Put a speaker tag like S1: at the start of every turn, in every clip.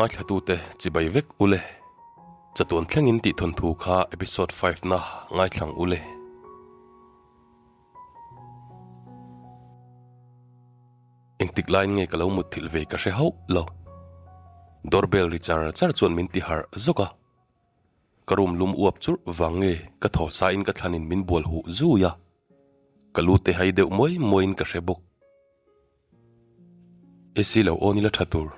S1: Ngaithlatute chibai vek ule. Chatuan thlengin tih thawnthu kha episode 5 na ngaithlang ule. Engtik laiin nge ka lo mutthilh ve ka hre hauh lo. Doorbell ri char char chuan min ti harh zawk a. Ka room lum uap churh vang nge ka thaw sain ka thlanin min bual huh zui a. Ka lu te hai deuh muai muaiin ka hre bawk. AC lo awn ila tha tur,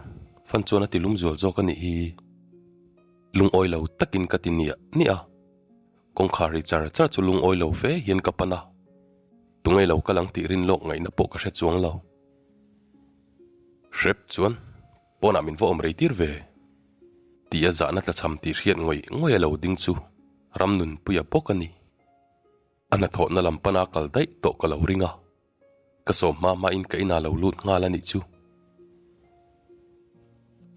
S1: fan chuan a ti lum zual zawk a nih hi. Lungawi lo takin ka ti niah niah a. Kawngkhar ri char char chu lungawi lo fe hian ka pan a. Tunge lo kal ang tih rin lawk ngaihna pawh ka hre chuang lo. Hrep chuan pawnah min va awm rei tir ve tih a zahna tlachham tih hriat ngawih ngawih a lo ding chu Ramnunpuia bawk a ni. A hnathawhna lam pana kal daih tawh ka lo ring a, ka sawm hma hmain ka inah lo lut nghal a nih chu.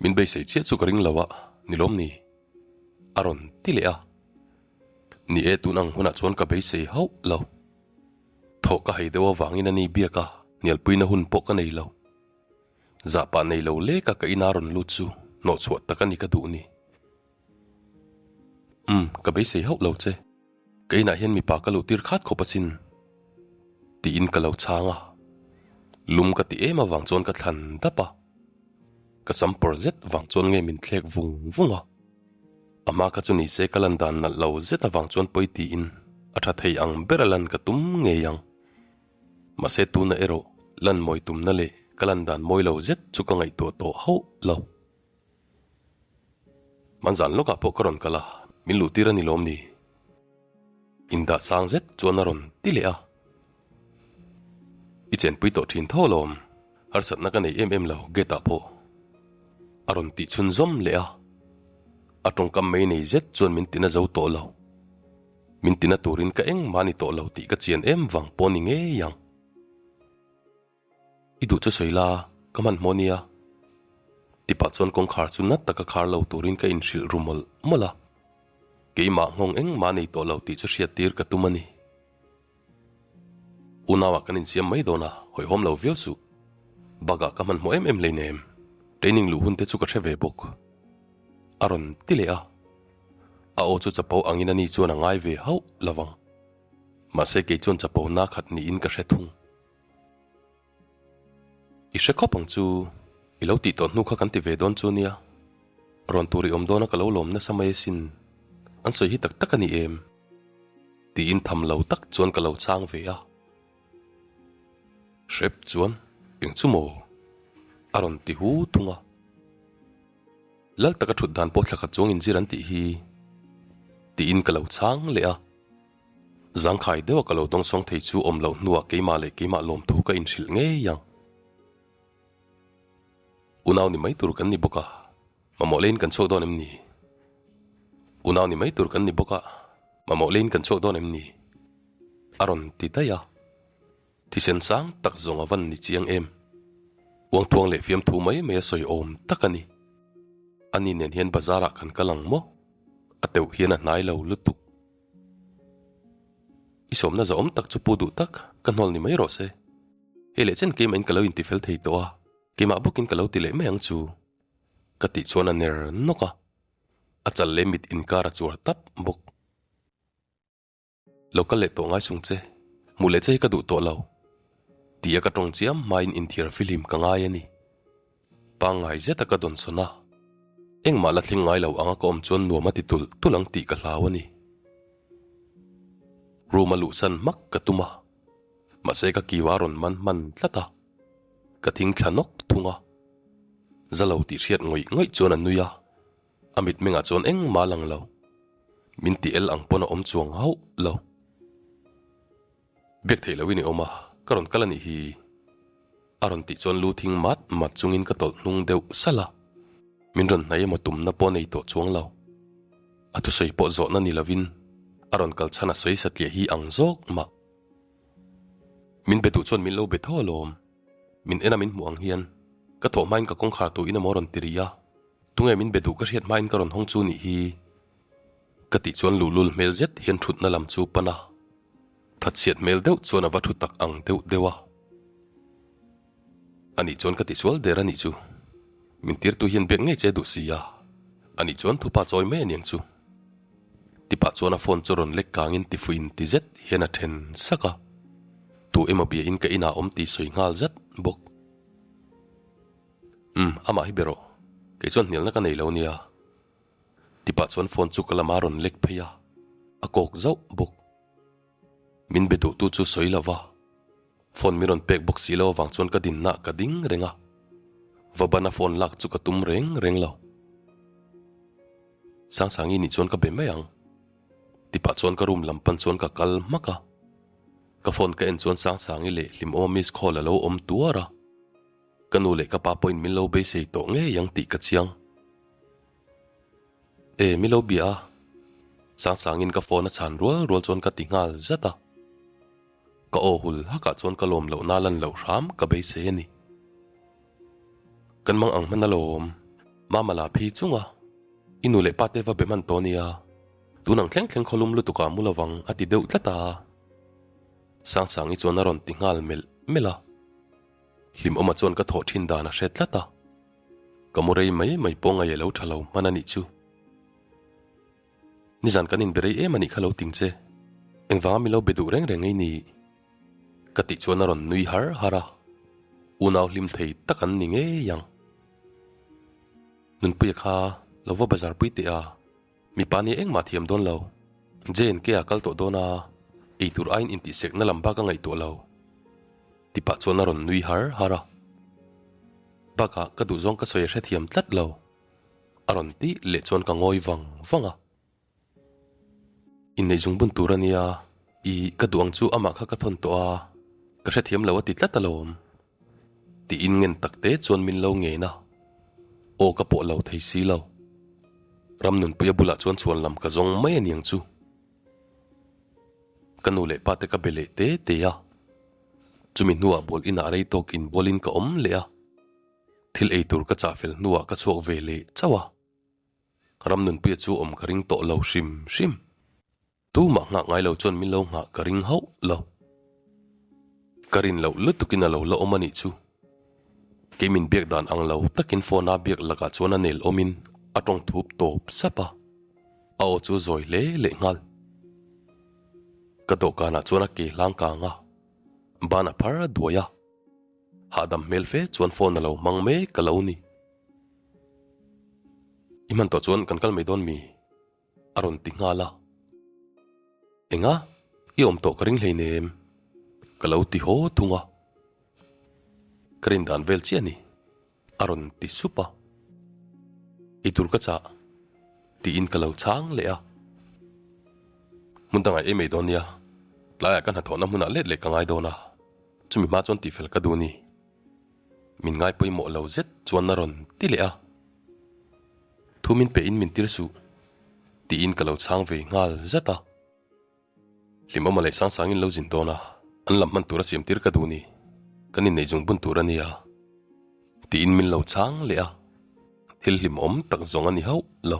S1: Min beisei chiah chu ka ring lo a, ni lawm ni? A rawn ti leh a. Ni e, tun ang hunah chuan ka beisei hauh lo. Thawh ka hei deuh avangin a ni biak a, hnialpuina hun pawh ka nei lo. Zahpah nei lo leka ka ina rawn lut chu hnawhchhuah tak a ni ka duh ni. Umm, ka beisei hauh lo che. Ka inah hian mipa ka luh tir khat khawp asin tiin ka lo chhang a. Lum ka ti em avang chuan ka thlan dap a. Ka sam pawr zet vang chuan nge min thlek vung vung a. A hma kha chu ni se ka lan dan nalh lo zet avang chuan pawi tiin a tha thei ang ber a lan ka tum ngei ang. Mahse tuna erawh lan mawi tumna leh ka lan dan mawi lo zet chu ka ngaihtuah tawh hauh lo. Hmanzan lawkah pawh ka rawn kal a, min luh tir a ni lawm ni? Indah sang zet chuan a rawn ti leh a. I chenpui tawh thin tho alawm, harsatna ka nei em em lo gate ah pawh. A rawn tih chhunzawm leh a. A tawngkam mei nei zet chuan min tina zo tawh lo. Min tina turin ka engmah ni tawh lo tih ka chian em vang pawh ni ngei ang. I duh chu sawi la, ka hmanhmawh nia. Tipah chuan kawngkhar chu nat taka khar lo turin ka inhrilh ru mawlh mawlh a. Keimah nghawng engmah nei tawh lo tih chu hriattir ka tum a ni. Unauah kan insiam mai dawn a, hawihhawm lo viau suh. Bakah ka hmanhmawh em em hleinem, training luh hun te chu ka hre ve bawk. A rawn ti leh a. A aw chu chapo angin a ni chuan a ngai ve hauh lovang. Mahse kei chuan chapo na khat niin ka hre thung. I hre khawp ang chu, i lo tih tawh hnu kha kan ti ve dawn chu nia. Rawn tur i awm dawn a ka lo lawm nasa mai asin, an sawi hi tak tak a ni em? Tiin tham lo tak chuan ka lo chhang ve a. Hrep chuan eng chu maw? A rawn ti hu thung a. Lal taka thut dan pawh thla khat chuang inzir an tih hi tiin ka lo chhang leh a. Zangkhai deuha ka lo dawngsawng thei chu awm loh hnuah keimah leh keimah lawmthu ka inhrilh ngei ang. Unau ni mai tur kan ni bawk a, mamawh leiin kan chhuak dawn em ni? Unau ni mai tur kan ni bawk a, mamawh leiin kan chhuak dawn em ni? A rawn ti daih a. Thisen sang tak zawng a van ni chiang em? Uangthuang leh fiamthu mai mai a sawi awm tak a ni. Ani nen hian bazar ah kan kal ang maw? A teuh hian a hnai lo lutuk. I sawmna zahawm tak chu pu duh tak ka hnawl ni mai rawh se. Hei leh chen keimah in ka lo inti fel thei tawh a, keimah bawkin ka lo ti leh mai ang chu. Ka tih chuan a ner nawk a, a chal leh mit inkar a chuar tap bawk. Lo kal leh tawh ngai sung che, hmuh leh che hi ka duh tawh lo. Tia ka tawng chiam hmain inthiar fihlim ka ngai a ni. Pangngai zeta ka dawn sawn a, engmah la thleng ngai lo anga ka awm chuan nuam a ti tulh tulh ang tih ka hlau a ni. Room a luhsan hmak ka tum a, mahse ka kiu a rawn man hman tlat a, ka thing thla nawk thung a. Za lo tih hriat ngawih ngawih chuan a nui a, A mitmengah chuan engmah a lang lo. Min ti el ang pawn a awm chuang hauh lo. Biak theih loin i awm a, ka rawn kal a nih hi. A rawn tih chuan lu thing mat mat chungin ka tawlh hnung deuh salh a. Min rawn hnaih emaw tumna pawh nei tawh chuang lo. A thusawi pawh zawhna ni lovin a rawn kal chhan a sawi satliah hi ang zawk mah. Min be duh chuan min lo be tho alawm. Min en a min hmuh ang hian ka thawh hmain ka kawngkhar tu in emaw rawn ti rih a. Tunge min be duh ka hriat hmain ka rawn hawng chu nih hi ka tih chuan luhlul hmel zet hian thutna lam chu pan a, thatchhiat hmel deuh chuan a va thu tak ang deuh deuh a. Anih chuan ka tisual der anih chu. Min tirtu hian biak ngei che duh si a, ani chuan thupa chawi mai aniang chu. Tipah chuan a phone chu rawn lek kangin tifuin ti zet hian a then sak a. Tu emaw bia in ka inah awm tih sawi nghal zat bawk. Umm, amah hi be rawh. Kei chuan hnialna ka nei lo nia. Tipah chuan phone chu ka lamah a rawn lek phei a, a kawk zauh bawk. Min be duhtu chu sawi lo va, phone min rawn pek bawk si lo avang chuan ka dinna ka ding reng a, va bana phone lak chu ka tum reng reng lo. Sangsangi nih chuan ka be mai ang. Tipah chuan ka room lam pan chuan ka kal hmak a, ka phone ka en chuan Sangsangi leh Hlimawma miss call a lo awm tuar a, ka nu leh ka pa pawhin min lo beisei tawh ngei ang tih ka chiang. E, mi lo bia a. Sangsangin ka phone a chhan rual rual chuan ka ti nghal zat a. Ka aw hul hakah chuan ka lawm lohna lan loh hram ka beisei a ni. Kan mang ang hman alawm. Mama la phei chung a. I nu leh pa te va be hman tawh nia. Tun ang thleng thleng khawlum lutuk ah mu lovang a ti deuh tlat a. Sangsangi chuan a rawn ti nghal melh melh a. Hlimawma chuan ka thawh thin dan a hre tlat a. Ka mu rei mai mai pawh ngaih a lo tha lo hman a nih chu. Nizan kan inbe rei em a nih kha lo ting che. Engvanga min lo be duh reng reng ei ni? Ka tih chuan a rawn nui har har a. Unau hlim thei tak an ni ngei ang. Nunpuia kha lo va bazar pui teh a. Mipa nia engmah thiam dawn lo. JNK ah kal tawh dawn a, eitur aiin intihsekna lam bak a ngaihtuah lo. Tipah chuan a rawn nui har har a. Bakah ka duhzawng ka sawi a hrethiam tlat lo. A rawn tih leh chuan ka ngawi vang vang a. Inneih zungbun tur a nia, i ka duh ang chu amah kha ka thawn tawh a, ka hrethiam lo a ti tlat alawm. Tiin ngen tak te chuan min lo ngen a, aw ka pawh lo thei si lo. Ramnunpuia bulah chuan chhuan lam ka zawng mai a niang chu. Ka nu leh pa te ka be leh te te a, chumi hnuah bual inah rei tawk inbualin ka awm leh a, thil ei tur ka chah fel hnuah ka chhuak ve leh chauh a, Ramnunpuia chu awm ka ring tawh lo hrim hrim. Tumah nghah ngai lo chuan min lo nghah ka ring hauh lo. Ka rin loh lutukin a lo la awm a nih chu. Kei min biak dan ang lo takin phone a biak lakah chuan a nel awmin a tawng thup tawp sap a, a aw chu zawi hle leh nghal. Ka dawhkanah chuan a ke hlang kang a, ban a phar a duai a, hahdam hmel fe chuan phone a lo hmang mek a lo ni. I hman tawh chuan kan kal mai dawn mi? A rawn ti nghal a. Enga? I awm tawh ka ring hleinem. Ka lo ti haw thung a. Ka rin dan vel chiah a ni. A rawn ti sup a. Ei tur ka chah. Tiin ka lo chhang leh a. Hmun dangah ei mai dawn nia. Tlaiah ka hnathawhna hmunah let leh ka ngai dawn a. Chumi hma chuan tihfel ka duh a ni. Min ngai pawimawh lo zet chuan a rawn ti leh a. Thu min pe in min tir suh tiin ka lo chhang ve nghal zat a. Hlimawma leh Sangsangin lo zin dawn a, an lam hman tura siam tir ka duh ni, kan inneih zung bun tur a nia tiin min lo chhang leh a, thil hlimawm tak zawng a ni hauh lo.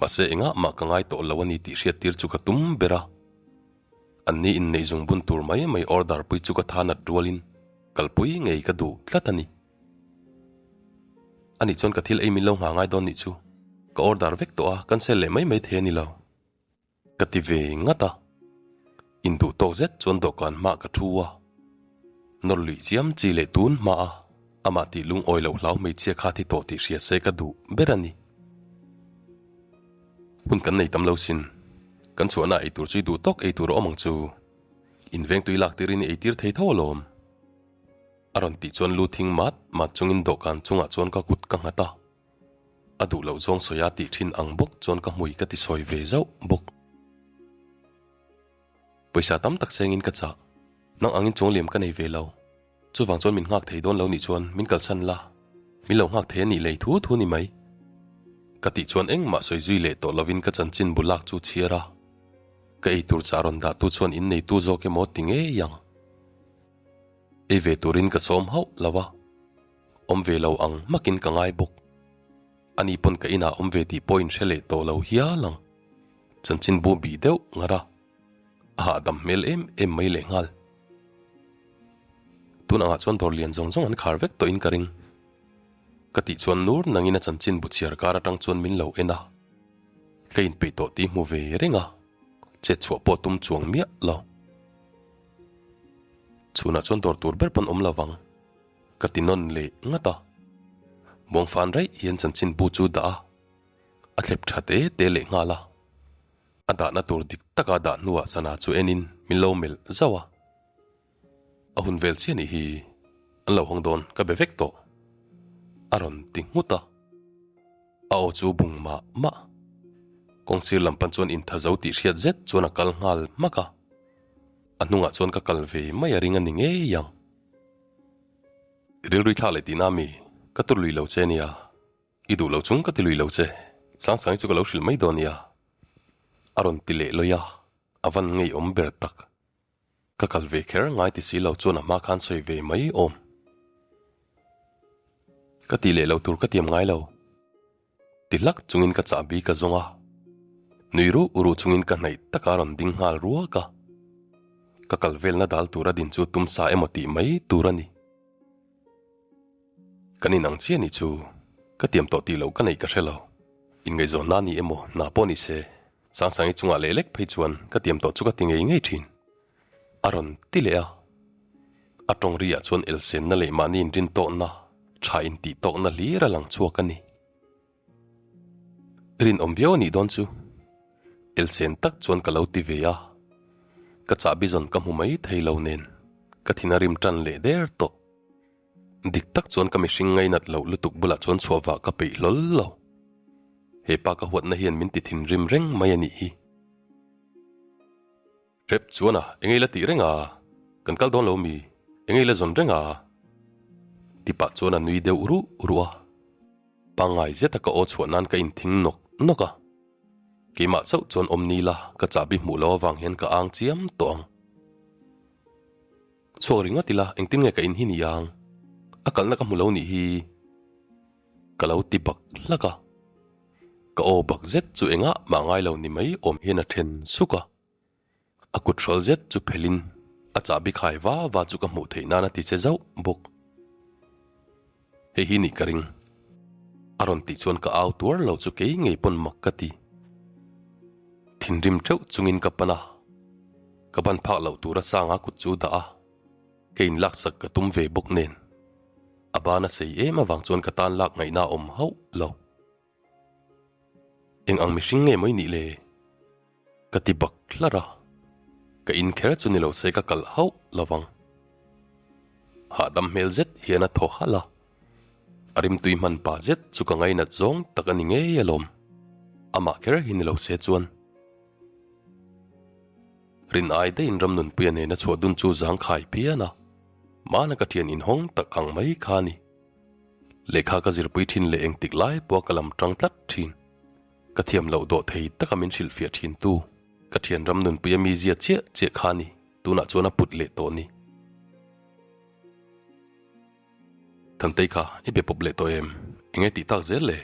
S1: Mahse engah mah ka ngai tawh lo a ni tih hriat tir chu ka tum ber a, anni inneih zung bun tur mai mai order pui chu ka tha nat rualin kalpui ngei ka duh tlat a ni. Ani chuan ka thil ei min lo nghah ngai dawn nih chu. Ka order vek tawh a, cancel leh mai mai thei a ni lo. Ka ti ve ngat a. Induh tawk zet chuan dawhkan hmah ka thu a. Nawr luih chiam chi leh tun hma a, amah tih lungawi loh hlau hmeichhia kha thi tawh tih hria se ka duh ber a ni. Hun kan nei tam lo sin. Kan chhuahna eitur chu i duh tawk eitur a awm ang chu. Invengtui lak tirin i eitir thei tho alawm. A rawn tih chuan lu thing mat mat chungin dawhkan chungah chuan ka kut ka nghat a, a duh loh zawng sawi a tih thin ang bawk chuan ka hmui ka ti sawi ve zauh bawk. Pawisa tam tak sengin ka chah, nang angin chuang liam ka nei ve lo, chuvang chuan min nghak thei dawn lo nih chuan min kalsan la, min lo nghak thei a nih lei thu thu ni mai. Ka tih chuan engmah sawi zui leh tawh lovin ka chanchin bu lak chu chhiar a, ka eitur chah rawn dah tu chuan inneitu zawk emaw ti ngei ang. Ei ve turin ka sawm hauh lo a, awm ve lo ang hmakin ka ngai bawk. Ani pawn ka inah awm ve tih pawh in hre leh tawh lo hial ang. Chanchinbu bih deuh ngar a, a hahdam hmel em em mai leh nghal. Tun angah chuan dawr lian zawng zawng an khar vek tawhin ka ring. Ka tih chuan nur nangin a chanchinbu chhiar kar atang chuan min lo en a, ka inpeih tawh tih hmu ve reng a, chet chhuah pawh tum chuang miah lo. Chhunah chuan dawr tur ber pawn awm lo vang, ka ti nawn leh ngat a. Muangfan raih hian chanchinbu chu dah a, a thlep tha te te leh nghal a. A dahna tur dik taka dah hnuah sana chu enin min lo melh zauh a. A hun vel chiah nih hi an lo hawng dawn ka be vek tawh a rawn ti nghut a, a aw chu bung mah mah. Kawngsir lam pan chuan intha zo tih hriat zet chuan a kal nghal hmak a, a hnungah chuan ka kal ve mai a ring a ni ngei ang. Rilrui thlak leh tihna mi ka tur lui lo che nia. I duh lo chung ka ti lui lo che, Sangsangi chu ka lo hrilh mai dawn nia a rawn ti leh lawih a, a van ngeiawm ber tak. Ka kal ve kher ngai ti si lo chuan a hma khan sawi ve mai awm. Ka ti leh lo tur ka tiam ngai lo. Ti hlak chungin ka chahbi ka zawng a, nui ruh ruh chungin ka hnaih taka a rawn ding nghal ruak a. Ka kal velna dal tura din chu tum sa emaw tih mai tur a ni. Kan inang chiah nih chu ka tiam tawh tih loh ka neih ka hre lo. Inngaihzawnna ni emaw hna pawh ni se, Sangsangi chungah leh lek phei chuan ka tiam tawh chu ka ti ngei ngei thin. A rawn ti leh a. A tawng riah chuan elsenna leh mahni inrin tawkna, tha intih tawkna hlir a lang chhuak a ni. Rinawm viau a nih dawn chu. Elsen tak chuan ka lo ti ve a. Ka chahbi zawn ka hmu mai thei lo nen ka thin a rim tan leh der tawh. Dik tak chuan ka mihring ngainat loh lutuk bulah chuan chhuah vah ka peih hlawl lo. He pa ka huatna hian min ti thinrim reng mai a nih hi. Hrep chuan a, engei la tih reng a, kan kal dawn lo mi, engei la zawn reng a? Ti pah chuan a nui deuh ruh ruh a. Pangngai zeta ka aw chhuah nan ka inthing nawk nawk a. Keimah chauh chuan awm ni la, ka chahbi hmuh loh avang hian ka ang chiam tawh ang. Chhuak ringawt ila engtin nge ka in hi ni ang? A kalna ka hmu lo nih hi ka lo ti bak hlak a. Ka aw bak zet chu engah mah ngai lo ni mai awm hian a then suk a. A kut hrawl zet chu phelin a chahbi khai va va chu ka hmuh theih nan a ti che zauh bawk. Hei hi nih ka ring. A rawn tih chuan ka au tuar lo chu kei ngei pawn mak ka ti. Thinrim teuh chungin ka pan a, ka ban phak loh tura sanga kut chu dah a, ka inlaksak ka tum ve bawk nen. A ban a sei em avang chuan ka tan lak ngaihna a awm hauh lo. Eng ang mihring nge maw i nih le? Ka ti bak hlar a, ka in kher chu ni lo se ka kalh hauh lo vang. Hahdam hmel zet hian a thaw halh a, a rimtui hman pa zet chu ka ngainat zawng tak a ni ngei alawm, amah kher hi ni lo se chuan. Rin ai daihin Ramnunpuia nena chhuah dun chu zangkhai phian a, mahna ka thian inhawng tak ang mai kha a ni. Lehkha ka zirpui thin leh engtik lai pawha ka lam tang tlat thin. Ka thiam loh dawh thei taka min hrilhfiah thin tu ka thian ram nunpui a mizia chiah chiah kha ni tunah chuan a put leh tawh ni. Thantei kha i be pawp leh tawh em? Enge tih tak zel le?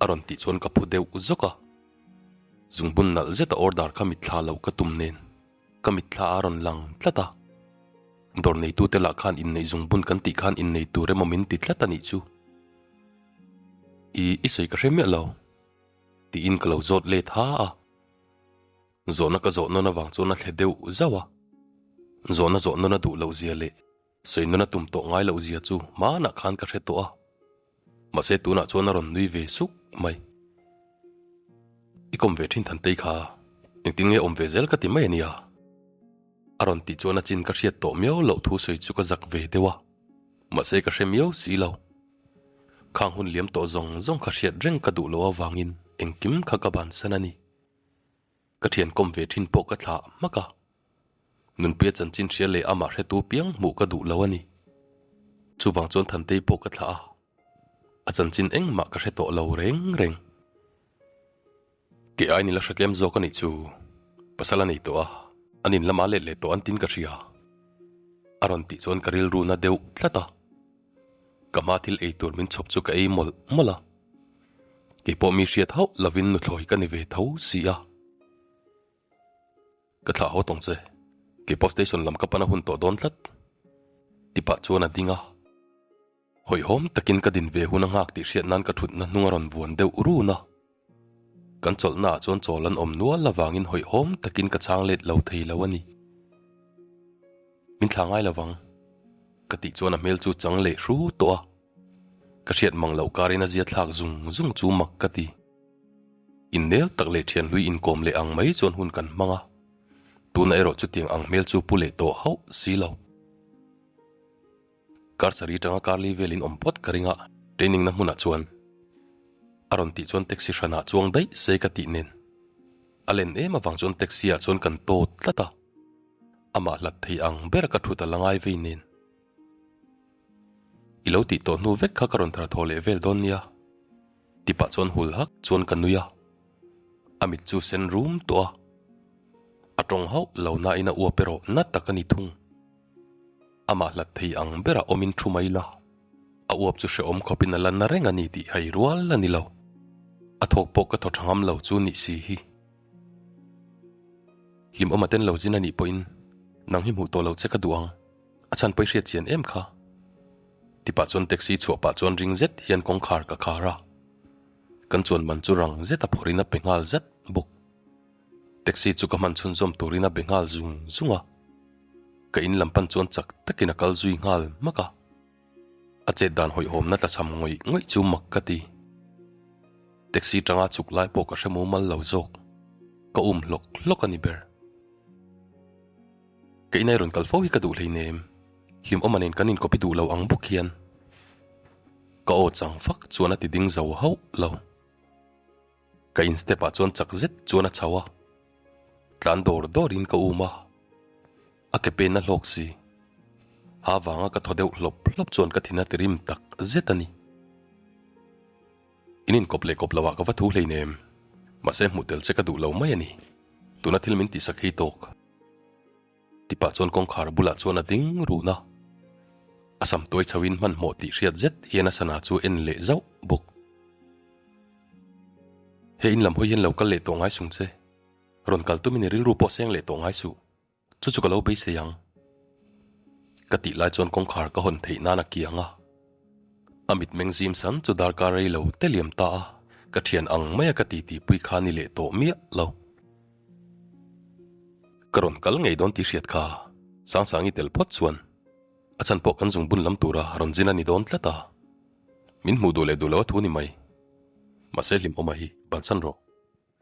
S1: A rawn tih chuan ka phu deuh zawk a. Zungbun nalh zeta order kha mitthla lo ka tum nen ka mitthla a rawn lang tlat a. Dawr neitute lah khan inneih zungbun kan tih khan innei tur emaw min ti tlat a nih chu. I i sawi ka hre miah lo tiin ka lo zawt let ha a. Zawhna ka zawh nawn avang chuan a thle deuh zauh a. Zawhna zawh nawn a duh loh zia leh sawi nawn a tum tawh ngai loh zia chu hmanah khan ka hre tawh a. Mahse tunah chuan a rawn nui ve suk mai. I kawm ve thin Thantei kha engtin nge awm ve zel ka ti mai a nia. A rawn tih chuan a chin ka hriat tawh miau loh thu sawi chu ka zak ve deuh a. Mahse ka hre miau si lo. Khang hun liam tawh zawng zawng kha hriat reng ka duh loh avangin engkim kha ka bansan a ni. Ka thian kawm ve thin pawh ka thlah hmak a. Nunpuia chanchin hria leh amah hretu piang hmuh ka duh lo a ni. Chuvang chuan Thantei pawh ka thlah a. A chanchin engmah ka hre tawh lo reng reng. Kei ai nila hretlem zawk a nih chu. Pasal a nei tawh a, an in lamah let leh tawh an tin ka hria. A rawn tih chuan ka rilru na deuh tlat a. Ka hma thil ei tur min chhawp chu ka ei mawlh mawlh a. Kei pawh mi hriat hauh lovin nuthlawi ka ni ve tho si a. Ka thlah haw tawng che, kei pawh station lam ka pan a hun tawh dawn tlat. Ti pah chuan a ding a. Hawihhawm takin ka din ve hun a nghak tih hriat nan ka thutna hnung a rawn vuan deuh run a. Kan chawlhna ah chuan chawl an awm nual avangin hawihhawm takin ka chhang let lo thei lo a ni. Min thla ngai lovang. Ka tih chuan a hmel chu chang leh hru tawh a. Ka hriat mang loh karin a zia thlak zung zung chu mak ka ti. Innel tak leh thian hlui inkawm leh ang mai chuan hun kan hmang a. Tuna erawh chutiang ang hmel chu pu leh tawh hauh si lo. Kar sarih tanga kar li velin awm phawt ka ring a, training na hmunah chuan a rawn tih chuan taxi hranah chuang daih se ka tih nen. A len em avang chuan taxi ah chuan kan tawt tlat a, amah hlat thei ang ber ka thut a la ngai vei nen. I lo tih tawh hnu vek kha ka rawn thar thaw leh vel dawn nia ti pah chuan hul hak chuan ka nui a, a mit chu sen rum tawh a, a tawng hauh lo nain a uap erawh na tak a ni thung. Amah hlat thei ang berah awmin thu mai la, a uap chu hrehawm khawpin a la na reng a ni tih hai rual a ni lo. A thawk pawh ka thaw tha ngam lo chu nih si hi. Hlimawm a ten lo zin a nih pawhin nang hi hmuh tawh lo che ka duh ang, a chhan pawh i hriat chian em kha? Ti pah chuan taxi chhuah pah chuan ring zet hian kawngkhar ka khar a, kan chuan man chu rang zet a phawrhin a pe nghal zat bawk. Taxi chu ka hman chhunzawm turin a be nghal zung zung a, ka in lam pan chuan chak takin a kal zui nghal hmak a. A chet dan hawihhawmna tlachham ngawih ngawih chu mak ka ti. Taxi tanga chuk lai pawh ka hre mumal lo zawk, ka um hlawk hlawk a ni ber. Ka inai rawn kal fo hi ka duh hleinem, hlimawma nen kan inkawpi duh lo ang bawk hian. Ka aw chang fak chuan a ti ding zo hauh lo. Ka in step ah chuan chak zet chuan a chho a, tlan dawr dawr in ka um a, a ke pen a hlawk si. Ha vanga ka thaw deuh hlawp hlawp chuan ka thin a ti rim tak zet a ni. In inkawp leh kawp lo ah ka va thu hleinem, mahse hmuh tel che ka duh lo mai a ni, tuna thil min tihsak hi tawk. Ti pah chuan kawngkhar bulah chuan a ding run a, a sam tuai chho in hmanhmawh tih hriat zet hian a sana chu en leh zauh bawk. He in lam hawi hian lo kal leh tawh ngai sung che, rawn kal tumin i rilru pawh seng leh tawh ngai suh, chu chu ka lo beisei ang. Ka tih lai chuan kawngkhar ka hawn theih nan a kiang a, a mitmeng zim san chu darkar rei lo te liam ta a, ka thian ang maia ka titi pui kha ni leh tawh miah lo. Ka rawn kal ngei dawn tih hriat kha Sangsangi tel phawt chuan a chhan pawh kan zungbun lam tura rawn zin a ni dawn tlat a, min hmuh duh leh duh lo a thu ni mai. Mahse hlimawma hi bansan rawh,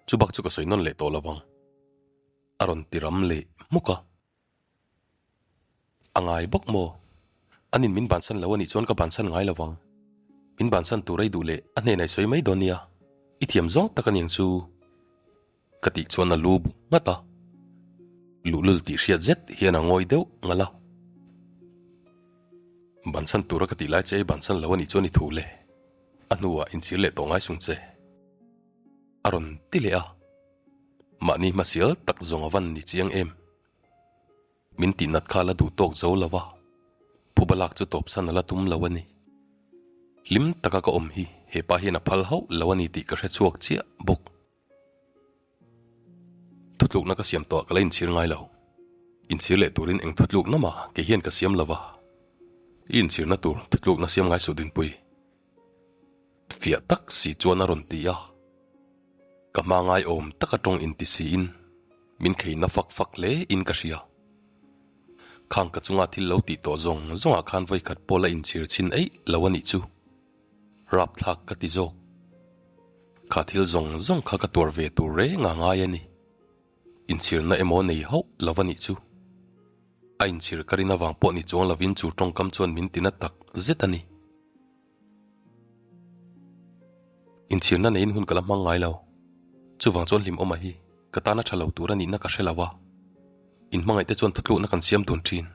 S1: chu bak chu ka sawi nawn leh tawh lo vang a rawn ti ram leh hmuk a. A ngai bawk maw? Anin min bansan lo anih chuan ka bansan ngai lo vang. Min bansan tur ei duh leh a hnenah i sawi mai dawn nia, i thiam zawng tak aniang chu. Ka tih chuan a lu bu nghat a, luhlul tih hriat zet hian a ngawi deuh ngal a. Bansan tura ka tih lai che i bansan lo anih chuan i thu le, a hnuah inchhir leh tawh ngai sung che. A rawn ti leh a, mahni hmasial tak zawng a van ni chiang em. Min tih nat kha a la duh tawk zo lo va, phuba lak chu tawpsan a la tum lo a ni. Hlim taka ka awm hi he pa hian a phal hauh lo a ni tih ka hre chhuak chiah bawk. Thutlukna ka siam tawh ah ka la inchhir ngai lo. Inchhir leh turin eng thutlukna mah kei hian ka siam lo va, i inchhirna tur thutlukna siam ngai suh Dinpui. Fiah tak si chuan a rawn ti a, ka hma ngaiawm taka tawng inti siin min kheina fak fak hle in ka hria. Khang ka chunga thil lo tih tawh zawng zawngah khan vawikhat pawh la inchhir chhin eih lo a nih chu. Rapthlak ka ti zawk. Kha thil zawng zawng kha ka tuar ve tur reng a ngai a ni. Inchhirna emaw nei hauh lo a nih chu. A inchhir ka rin avang pawh ni chuang lovin chu tawngkam chuan min tina tak zet a ni. Inchhirna neiin hun ka la hmang ngai lo. Chuvang chuan hlimawma hi ka tana tha lo tur a nihna ka hre lo a. Inhmangaihte chuan thutlukna kan siam dun thin.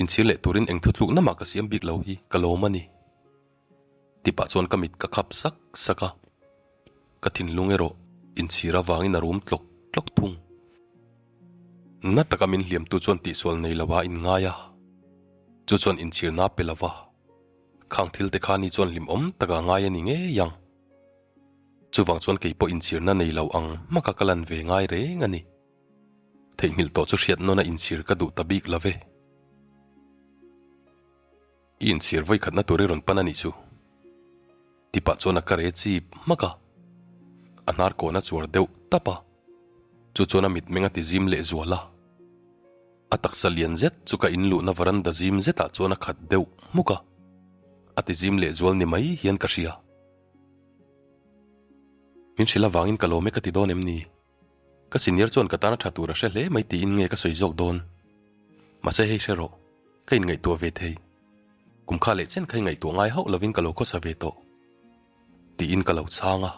S1: Inchhir leh turin eng thutlukna mah ka siam bik lo hi ka lawm a ni. Ti pah chuan ka mit ka khap sak sak a. Ka thinlung erawh inchhir avangin a rum tlawk tlawk thung. Na taka min hliamtu chuan tihsual nei lo a inngai a, chu chuan inchhirna a pe lo va. Khang thil te kha ni chuan hlimawm taka ngai a ni ngei ang. Chuvang chuan kei pawh inchhirna nei lo ang hmaka ka lan ve ngai reng a ni. Theihnghilh tawh chu hriat nawn a inchhir ka duh ta bik lo ve. I inchhir vawi khatna tur i rawn pan a nih chu. Ti pah chuan a ka re chip hmak a, a hnar kawn a chuar deuh tap a, chu chuan a mitmeng a ti zim leh zual a. A taksa lian zet chu ka inluhna varanda zim zetah chuan a khat deuh hmuk a, a ti zim leh zual ni mai hian ka hria. Min hrilh avangin ka lawm e ka ti dawn em ni? Ka senior chuan ka tana tha tur a hre hle mai tiin nge ka sawi zawk dawn? Mahse hei hre rawh, ka inngaihtuah ve thei. Kum kha leh chen kha i ngaihtuah ngai hauh lovin ka lo khawsa ve tawh. Tiin ka lo chhang a.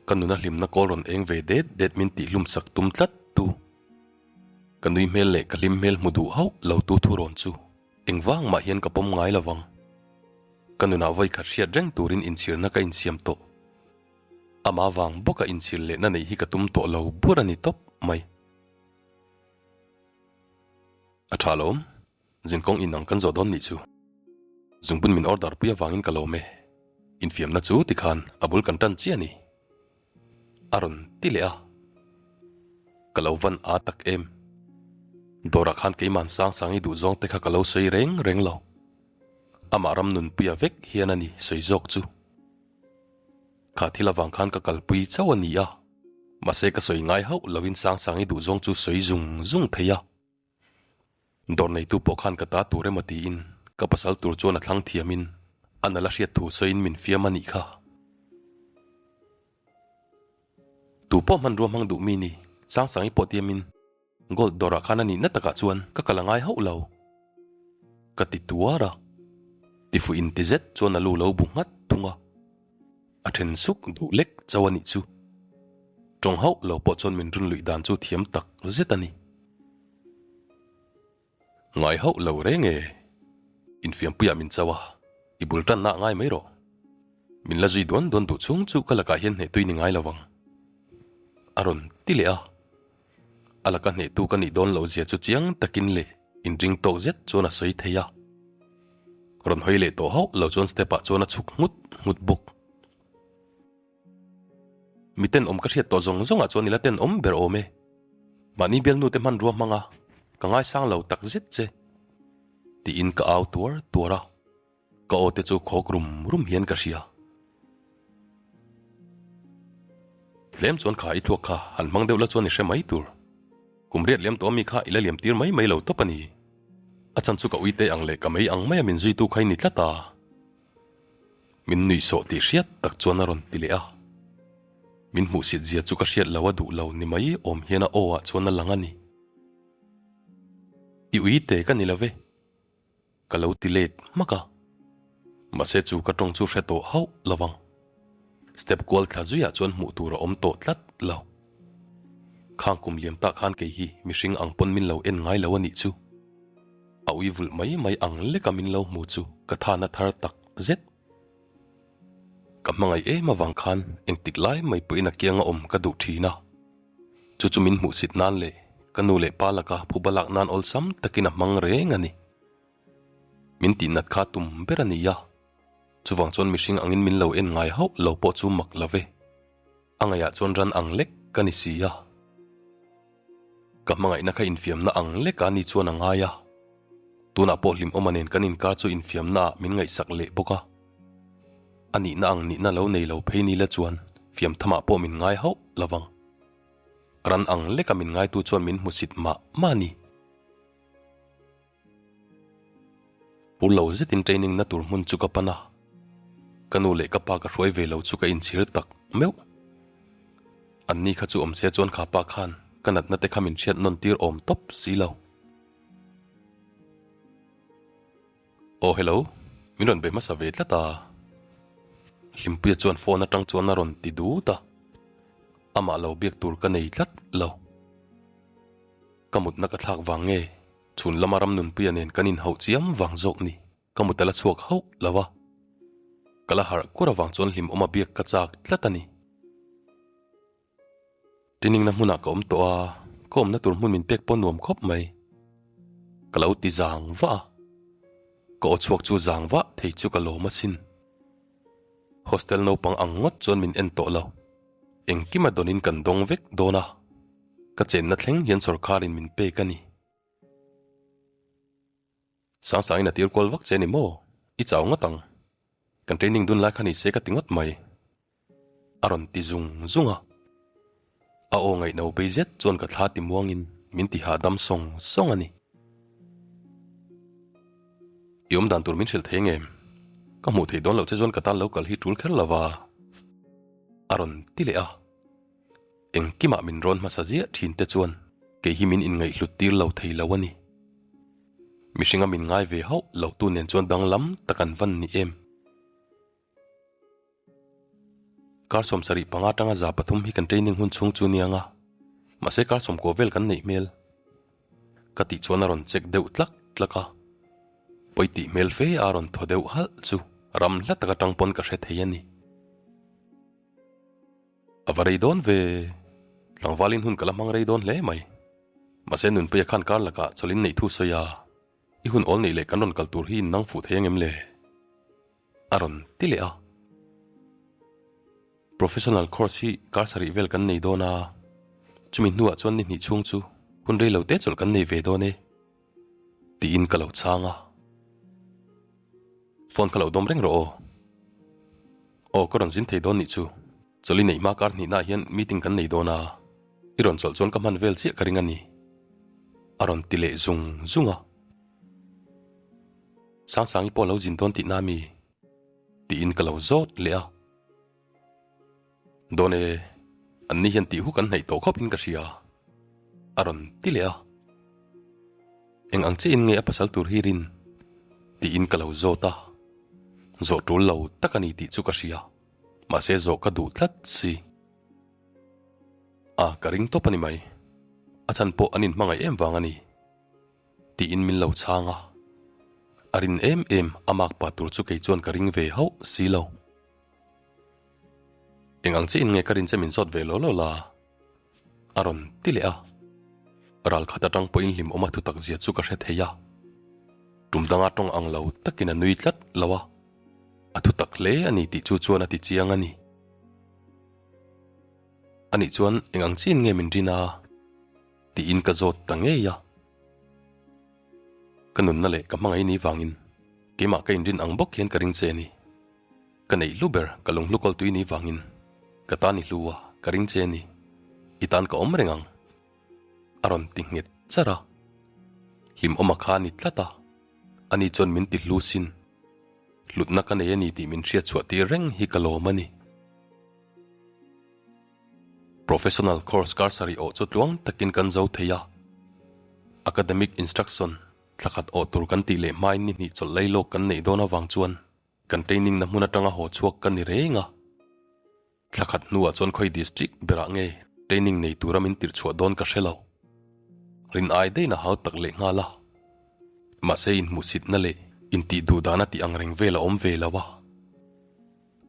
S1: Ka nuna hlimna kawl rawn eng ve det det min tihhlum sak tum tlat tu. Ka nui hmel leh ka hlim hmel hmu duh hauh lo tu thu rawn chu engvang mah hian ka pawm ngai lo vang. Ka nunah vawi khat hriat reng turin inchhirna ka insiam tawh. Amah vang bawka inchhir lehna neih hi ka tum tawh lo bur a ni tawp mai. A tha lawm, zinkawng inang kan zawh dawn nih chu. Zungbun min order pui avangin ka lawm e. Infiamna chu tikhan a bul kan tan chiah a ni. A rawn ti leh a. Ka lo van a tak em. Dawrah khan keiman sang sang i duh zawng te kha ka lo sawi reng reng lo. Amah ram nunpuia vek hian a ni sawi zawk chu. Kha thil avang khan ka kalpui chauh a ni a, mahse ka sawi ngai hauh lovin Sangsangi duhzawng chu sawi zung zung thei a. Dawr neitu pawh khan ka ta tur emaw tiin ka pasal tur chuan a thlang thiamin a nala hriat thu sawiin min fiam a nih kha. Tu pawh hmanrua hmang duh mi ni, Sangsangi pawh tiamin Gold dawrah khan a nihna takah chuan ka kal a ngai hauh lo. Ka ti tuar a, tifuh inti zet chuan a lu lo bu nghat thung a. A then suk duh lek chauh a nih chu. Tawng hauh lo pawh chuan min run luih dan chu thiam tak zet a ni. Ngai hauh lo reng e. Infiampuiah min chauh a, i bul tanna a ngai mai rawh. Min la zui duan duan duh chhung chu ka lakah hian hnehtui ni ngai lo vang. A rawn ti leh a. A laka hnehtu ka nih dawn loh zia chu chiang takin leh inring tawk zet chuan a sawi thei a. Rawn hawi leh tawh hauh lo chuan step ah chuan a chhuk nghut nghut bawk. Mi tenawm ka hriat tawh zawng zawngah chuan i la tenawm ber awm e. Mahni bialnute hmanrua hmanga ka ngaisang lo tak zet che. Tiin ka au tuar tuar a, ka aw te chu khawk rum rum hian ka hria. Tlem chuan kha i thluak kha han hmang deuh la chuan i hre mai tur. Kum riat liam tawh ami kha i la liam tir mai mai lo tawp a ni. A chan chu ka uite ang leh ka mei ang maia min zuitu kha i ni tlat a. Min nuihsawh tih hriat tak chuan a rawn ti leh a. Min hmuhsit zia chu ka hriat lo a duh lo ni mai awm hian a aw ah chuan a lang a ni. I ui te ka ni lo ve. Ka lo ti let hmak a. Mahse chu ka tawng chu hre tawh hauh lo vang. Step kual thla zuiah chuan hmuh tur a awm tawh tlat lo. Khang kum liam tah khan kei hi mihring ang pawn min lo en ngai lo a nih chu. A ui vulh mai mai ang leka min lo hmu chu ka thana thar tak zet. Ka hmangaih em avang khan engtik lai mai pawhin a kianga awm ka duh thin a. Chu chu min hmuhsit nan leh ka nu leh pa laka phuba lak nan awlsam takin a hmang reng a ni. Min tihnat kha tum ber a ni a, chuvang chuan mihring angin min lo en ngai hauh lo pawh chu mak lo ve. A ngaihah chuan ran ang lek ka ni si a. Ka hmangaihna kha infiamna ang lek a ni chuan a ngai a. Tunah pawh hlimawma nen kan inkar chu infiamna ah min ngaihsak leh bawk a. A nihna ang nihna lo nei lo phei ni la chuan fiamthamah pawh min ngai hauh lo vang. Ran ang leka min ngaitu chuan min hmusit mah mah a ni. Pur lo zetin training na tur hmun chu ka pan a, ka nu leh ka pa ka hruai ve lo chu ka inchhir tak meuh. Anni kha chu awm se chuan kha pa khan ka natna te kha min hriat nawn tir awm tawp si lo. Aw hello, min rawn be hmasa ve tlat a. Hlimpuia chuan phone atang chuan a rawn ti dut a, amah lo biak tur ka nei tlat lo. Ka mutna ka thlak vang nge? Chhun lama ram nunpuia nen kan inhauh chiam vang zawk ni, ka mut a la chhuak hauh lo a. Ka la harh kur avang chuan hlimawma biak ka chak tlat a ni. Training na hmunah ka awm tawh a, ka awmna tur hmun min pek pawh nuam khawp mai. Ka lo ti zang vah a, ka aw chhuak chu zang vah thei chu ka lawm asin. Hostel naupang ang ngawt chuan min en tawh lo. Engkima dawnin kan dawng vek dawn a, ka chenna thleng hian sawrkharin min pek a ni. Sangsangin a tir kual vak che a ni maw? I chau ngawt ang. Kan training dun lai kha ni se ka ti ngawt mai. A rawn ti zung zung a. A aw ngaihno bei zet chuan ka thla ti muangin min ti hahdam sawng sawng a ni. I awm dan tur min hrilh thei ngem? Ka hmuh theih dawn loh che chuan ka tan lo kal hi tul kher lo va. A rawn ti leh a. Engkimah min rawn hmasa ziah thin te chuan kei hi min inngaihhlut tir lo thei lo a ni. Mihringa min ngai ve hauh lo tu nen chuan danglam tak an van ni em? Kar 75 atanga 300 hi kan training hun chhung chu nia nga, mahse kar 90 vel kan neih hmel. Ka tih chuan a rawn check deuh tlak tlak a, pawi tih hmel fe a rawn thaw deuh halh chu ram hla tak atang pawn ka hre thei a ni. A va rei dawn ve, tlangvalin hun ka la hmang rei dawn hle mai. Mahse Nunpuia khan kar lakah chawlhin neih thu sawi a, i hun awl neih leh kan rawn kal tur hi nang fuh thei angem le? A rawn ti leh a. Professional course hi kar sarih vel kan nei dawn a, chumi hnuah chuan ni hnih chhung chu hun rei lo te chawlh kan nei ve dawn e, tiin ka lo chhang a. Phone kha lo dawm reng rawh aw. Aw ka rawn zin thei dawn nih chu. Chawlh i neih hma kar hnihnaah hian meeting kan nei dawn a, i rawn chawlh chuan ka hman vel chiah ka ring a ni. A rawn ti leh zung zung a. Sangsangi pawh a lo zin dawn tihna mi? Tiin ka lo zawt leh a. Dawn e, an ni hian tih huk an hnaih tawh khawp in ka hria. A rawn ti leh a. Eng ang chiah in nge a pasal tur hi rin? Tiin ka lo zawt a. Zawh tul lo tak a ni tih chu ka hria. Mahse zawh ka duh tlat si. A, ka ring tawp a ni mai. A chhan pawh an inhmangaih em vang a ni. Tiin min lo chhang a. A rin em em a mak pa tur chu kei chuan ka ring ve hauh si lo. Eng ang chiah in nge ka rin che min zawt ve law law la? A rawn ti leh a. Ral khat atang pawhin hlimawm a thutak zia chu ka hre thei a. Tum danga tawng ang lo takin a nui tlat lo a. A thutak hle a ni tih chu chuan a ti chiang a ni. Anih chuan eng ang chiah in nge min rin a? Tiin ka zawt ta ngei a. Ka nunna leh ka hmangaih ni vangin keimah ka inrin ang bawk hian ka ring che a ni. Ka neih hlu ber ka lunghlu kawl tui ni vangin ka tan i hlu a, ka ring che a ni. I tan ka awm reng ang. A rawn ti nghet char a. Hlimawma kha a ni tlat a, ani chuan min ti hlu sin. Hlutna ka nei a ni tih min hriatchhuah tir reng hi ka lawm a ni. Professional course kar sarih awh chu tluang takin kan zo thei a. Academic instruction thla khat awh tur kan tih leh hmain ni hnih chawlh lei lawk kan neih dawn avang chuan kan training na hmun atanga haw chhuak ka ni reng a. Thla khat hnuah chuan khawi district berah nge training nei tura min tirh chhuah dawn ka hre lo. Rin ai daih na hau tak leh nghal a. Mahse inhmuhsitna leh intih duh dana tih ang reng vel a awm ve lo a.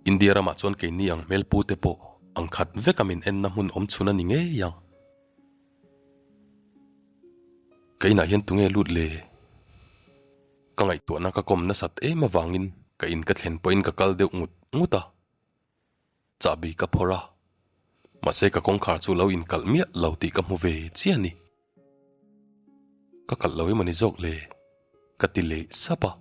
S1: India ramah chuan keini ang hmelpu te pawh ang khat veka min enna hmun awm chhun a ni ngei ang. Ka inah hian tunge lut le? Ka ngaihtuahna ka kawm nasat em avangin ka in ka thlen pawhin ka kal deuh ngut ngut a. Chahbi ka phawrh a, mahse ka kawngkhar chu lo inkalh miah lo tih ka hmu ve chiah a ni. Ka kalh lo emawni zawk le? Ka ti leh sap a.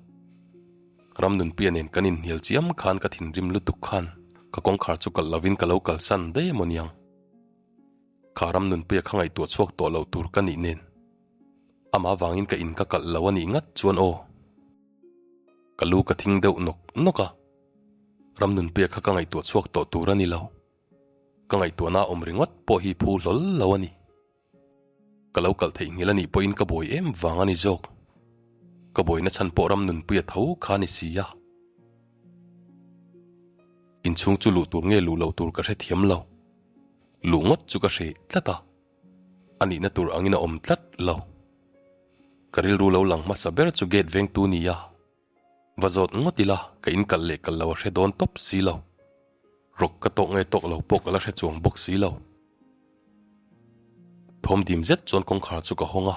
S1: Ramnunpuia nen kan inhnial chiam khan ka thinrim lutuk khan ka kawngkhar chu kalh lovin ka lo kalsan daih emawni ang. Kha Ramnunpuia kha ngaihtuah chhuak tawh loh tur ka nih nen amah vangin ka in ka kalh lo a nih ngat chuan aw. Ka lu ka thing deuh nawk nawk a, Ramnunpuia kha ka ngaihtuah chhuak tawh tur a ni lo. Ka ngaihtuahna awm ringawt pawh hi phu hlawl lo a ni. Ka lo kalh theihnghilh a nih pawhin ka buai em vang a ni zawk. Ka buaina chhan pawh ram nunpui a tho kha a ni si a. Inchhung chu luh tur nge luh loh tur ka hrethiam lo. Luh ngawt chu ka hreh tlat a. A nihna tur angin a awm tlat lo. Ka rilru lo lang hmasa ber chu gate vengtu nia. Va zawt ngawt ila, ka in kalh leh kalh lo a hre dawn tawp si lo. Rawk ka tawk nge tawk lo pawh ka la hre chuang bawk si lo. Thawm dim zet chuan kawngkhar chu ka hawng a.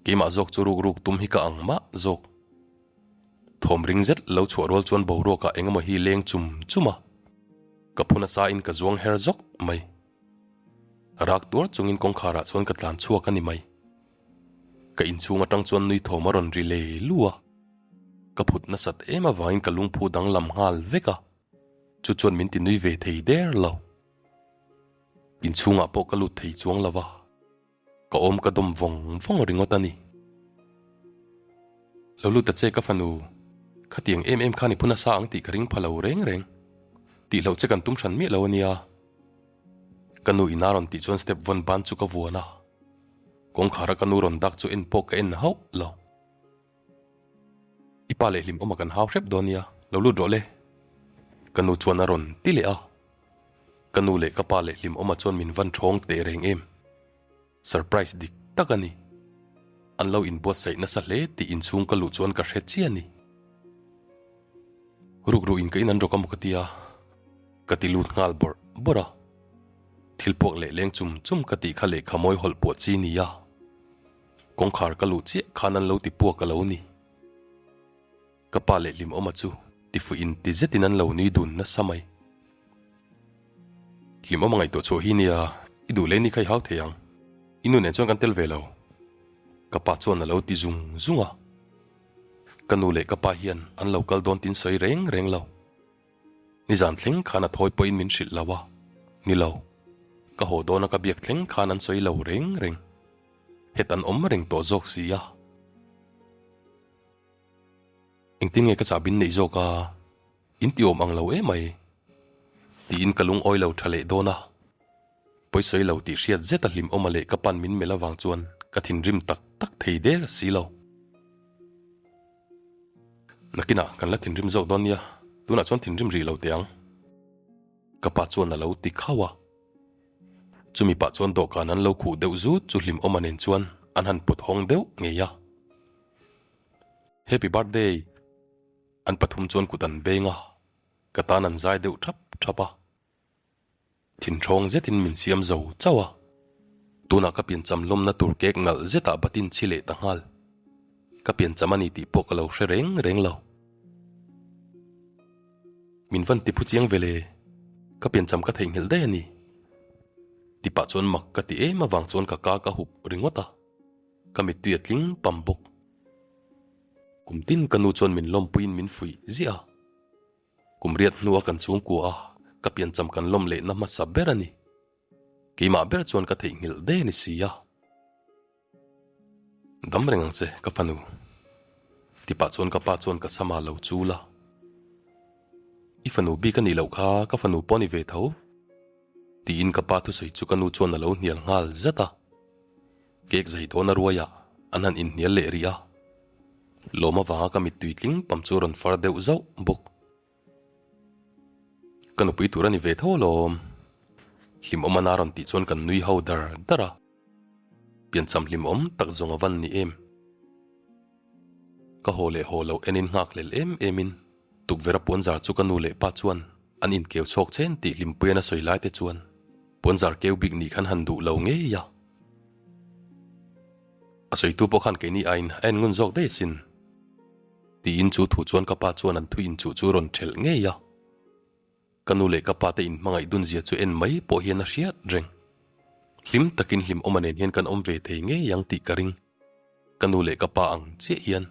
S1: Keimah zawk chu ruk ruk tum hi ka ang mah zawk. Thawm ring zet lo chhuah rual chuan boruakah eng emaw hi leng chum chum a. Ka phu nasa in ka zuang her zawk mai. Rak tuar chungin kawngkharah chuan ka tlan chhuak a ni mai. Ka inchhung atang chuan nui thawm a rawn ri lei lu a. Ka phut nasat em avangin ka lungphu danglam nghal vek a, chu chuan min ti nui ve thei der lo. Inchhungah pawh ka lut thei chuang lo va, ka awm ka dawm vawng vawng ringawt a ni. Lo lut ta che ka fanu, khatiang em em khan i phu nasa ang tih ka ring pha lo reng reng. Tihloh che kan tum hran miah lo a nia. Ka nu ina rawn tih chuan step vawn ban chu ka vuan a, kawngkhara ka nu rawn dak chu en pawh ka en hauh lo. I pa leh hlimawma kan hau hrep dawn nia, lo lut rawh le. Ka nu chuan a rawn ti leh a. Ka nu leh ka pa leh hlimawma chuan min van thawng teh reng em. Surprise dik tak a ni. An lo inbuatsaih nasa hle tih inchhung ka luh chuan ka hre chiah a ni. Ruk ruh in ka in an rawk a maw ka ti a, ka ti lut nghal bawrh bawrh a. Thil puak leh leng chum chum ka tih kha lehkha mawi hawlh puah chi nia. Kawngkhar ka luh chiah khan an lo ti puak a lo ni. Ka pa leh Hlimawma chu tifuih in ti zetin an lo nui dun nasa mai. Hlimawma ngaihtuah chhuah hi nia, i duh leh ni kha i hau thei ang. I nu nen chuan kan tel ve lo. Ka pa chuan a lo ti zung zung a. Ka nu leh ka pa hian an lo kal dawn tin sawi reng reng lo. Nizan thleng khan a thawi pawhin min hrilh lo a, ni lo. Ka haw dawna ka biak thleng khan an sawi lo reng reng. Het an awm reng tawh zawk si a. Engtin nge ka chahbin neih zawk a, in ti awm ang lo emai. Tiin ka lungawi lo tha leh dawn a. Pawisawi lo tih hriat zet a hlim awm a leh ka pan min melh avang chuan ka thinrim tak tak thei der si lo. Nakinah kan la thinrim zawk dawn nia, tunah chuan thinrim rih lo teh ang. Ka pa chuan a lo ti khauh a. Chumi pah chuan dawhkan an lo khuh deuh zut chu hlimawma nen chuan an han pawt hawng deuh ngei a. Happy birthday! An pathum chuan kut an beng a, ka tan an zai deuh thap thap a. Thinthawng zetin min siam zo chauh a, tunah ka piancham lawmna tur cake nalh zetah batin chhi leh ta nghal. Ka piancham a ni tih pawh ka lo hre reng reng lo. Min van ti phu chiang ve le, ka piancham ka theihnghilh daih a ni. Tipah chuan mak ka ti em avang chuan ka ka ka hup ringawt a, ka mittui a tling pam bawk. Kum tin ka nu chuan min lawmpuiin min fuih ziah a. Kum riat hnua kan chhungkua a, ka piancham kan lawm lehna hmasa ber a ni. Keimah ber chuan ka theihnghilh daih a ni si a. Dam reng ang che, ka fanu. Tipah chuan ka pa chuan ka sama lo chul a. I fanu bik a nih loh kha, ka fanu pawh a ni ve tho. Tiin ka pa thusawi chu ka nu chuan a lo hnial nghal zat a. Cake zai dawn a ruaiah an han inhnial leh rih a. Lawm avanga ka mittui tling pam chu a rawn far deuh zauh bawk. Ka nupui tur a ni ve tho alawm. Hlimawm a na rawn tih chuan kan nui ho dar dar a. Piancham hlimawm tak zawng a van ni em. Ka haw leh haw loh enin nghakhlel em emin tukverh a puanzar chu ka nu leh pa chuan an inkeu chhawk chen tih hlimpuian a sawi lai te chuan puanzar keu bik nih khan han duh lo ngei a. A sawitu pawh khan keini aiin a en ngun zawk daih asin. Tiin chu thu chuan ka pa chuan an thu inchuh chu rawn thelh ngei a. Ka nu leh ka pa te inhmangaih dun zia chu en mai pawh hian a hriat reng. Hlim takin hlimawma nen hian kan awm ve thei ngei ang tih ka ring. Ka nu leh ka pa ang chiah hian.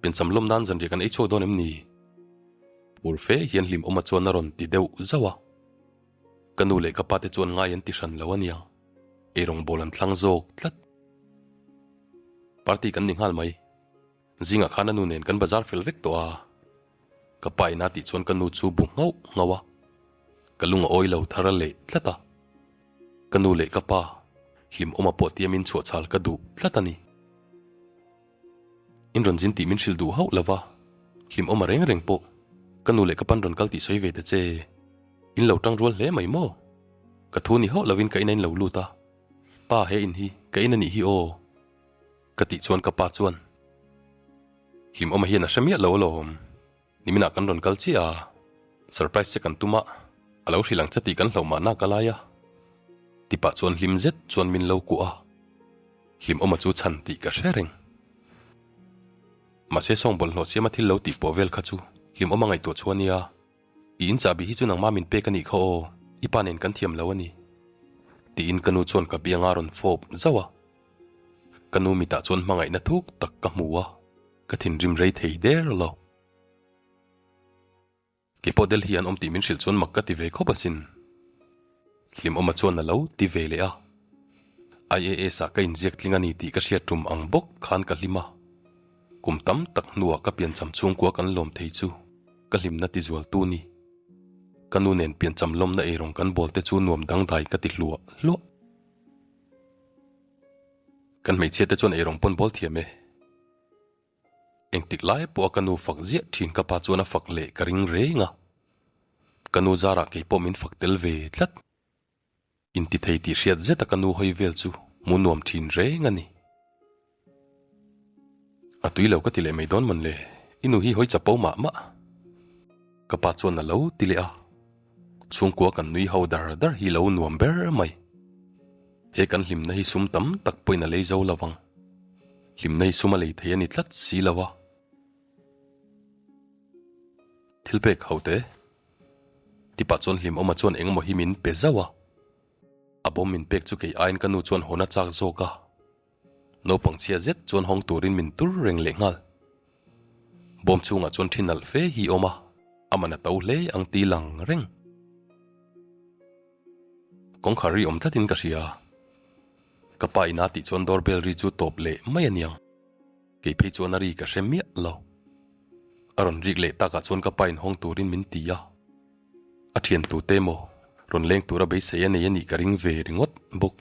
S1: Piancham lawm nan zanriah kan ei chhuak dawn em ni? Phur fe hian hlimawma chuan a rawn ti deuh zauh a. Ka nu leh ka pa te chuan ngai an ti hran lo a nia. Eirawngbawl an thlang zawk tlat. Party kan ni nghal mai. Zingah khan a nu nen kan bazar fel vek tawh a. Ka pa ina tih chuan ka nu chu bu nghauh nghauh a. Ka lung a awi lo thar a leh tlat a. Ka nu leh ka pa hlimawma pawh tiamin chhuahchhal ka duh tlat a ni. In rawn zin tih min hrilh duh hauh lova, hlimawma reng reng pawh ka nu leh ka pan rawn kal tih sawi ve ta che. In lo tang rual hle mai maw? Ka thu ni hauh lovin ka in a in lo lut a. Pa he in hi ka in a nih hi aw. Ka tih chuan ka pa chuan Hlimawma hian a hre miah lo alawm. Niminah kan rawn kal chiah a, surprise che kan tum a, a lo hrilh ang che tih kan hlauh mahna ka lai a. Tipah chuan hlim zet chuan min lo kuah a, Hlimawma chu chhan tih ka hre reng. Mahse sawng bawlhhlawh siama thil lo tih pawh vel kha chu Hlimawma ngaihtuah chu a nia. I in chahbi hi chu nangma min pek a nih kha aw, i pa nen kan thiam lo a ni. Tiin ka nu chuan ka bianga rawn fawp zauh a. Ka nu mitah chuan hmangaihna thuk tak ka hmu a, ka thinrim rei thei der lo. Keipawh Delhi an awm tih min hrilh chuan mak ka ti ve khawp asin. Hlimawma chuan a lo ti ve leh a. IAS ah ka inziak tling a ni tih ka hriat tum ang bawk khan ka hlim a. Kum tam tak hnuah ka piancham chhungkua kan lawm thei chu ka hlimna ti zualtu ni. Ka nu nen piancham lawmna eirawng kan bawl te chu nuam dangdai ka ti hluah hluah. Kan hmeichhia te chuan eirawng pawn bawl thiam e. Engtik lai pawha ka nu fak ziah thin ka pa chuan a fak leh ka ring reng a. Ka nu zarah kei pawh min fak tel ve tlat. Intithei tih hriat zeta ka nu hawi vel chu hmu nuam thin reng a ni. A tui lo ka ti leh mai dawn mawn le, i nu hi hawi chapo mah mah. Ka pa chuan a lo ti leh a, chhungkua kan nui ho dar dar hi lo nuam ber mai. He kan hlimna hi sum tam tak pawhin a lei zo lo vang. Hlimna hi sum a lei thei a ni tlat si lo a. Thil pek ho te. Tipah chuan Hlimawma chuan engemaw hi min pe zauh a. A bawm min pek chu kei aiin ka nu chuan hawn a chak zawk a. Naupang chhia zet chuan hawng turin min tur reng leh nghal. Bawm chhungah chuan thi nalh fe hi awm a, a man a to hle ang ti lang reng. Kawngkhar ri awm tlatin ka hria. Ka pa ina tih chuan doorbell ri chu tawp leh mai a niang. Kei phei chuan a ri ka hre miah lo. A rawn rik leh takah chuan ka pa inhawng turin min ti a. A thian tute emaw rawn leng tura beisei a nei a nih ka ring ve ringawt bawk.